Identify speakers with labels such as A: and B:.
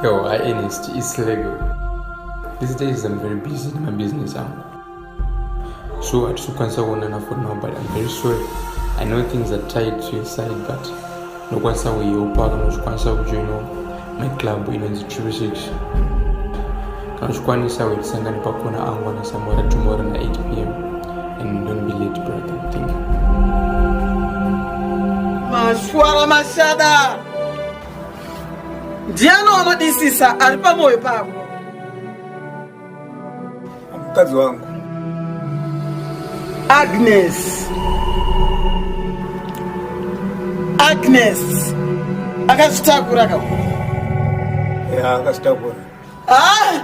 A: Yo, hi Ernest, it's Lego. These days I'm very busy nemabusiness angu. So hatisi kukwanisa kuonana for now but I'm very sorry. I know things are tight to your side but ndokwanisa kuhelpa kana uchikwanisa kujoina my club inonzi 666. Kana uchikwanisa wetisangane pakona angu ana Samora tomorrow na 8 pm and don't be late brother. Thank you.
B: Mashwara mashada ndiani wanodisisa ari pamwoyo pako?
C: Mukadzi wangu
B: Agnes. Agnes akazvitakura ka?
C: Ya, akazvitakura.
B: Ah!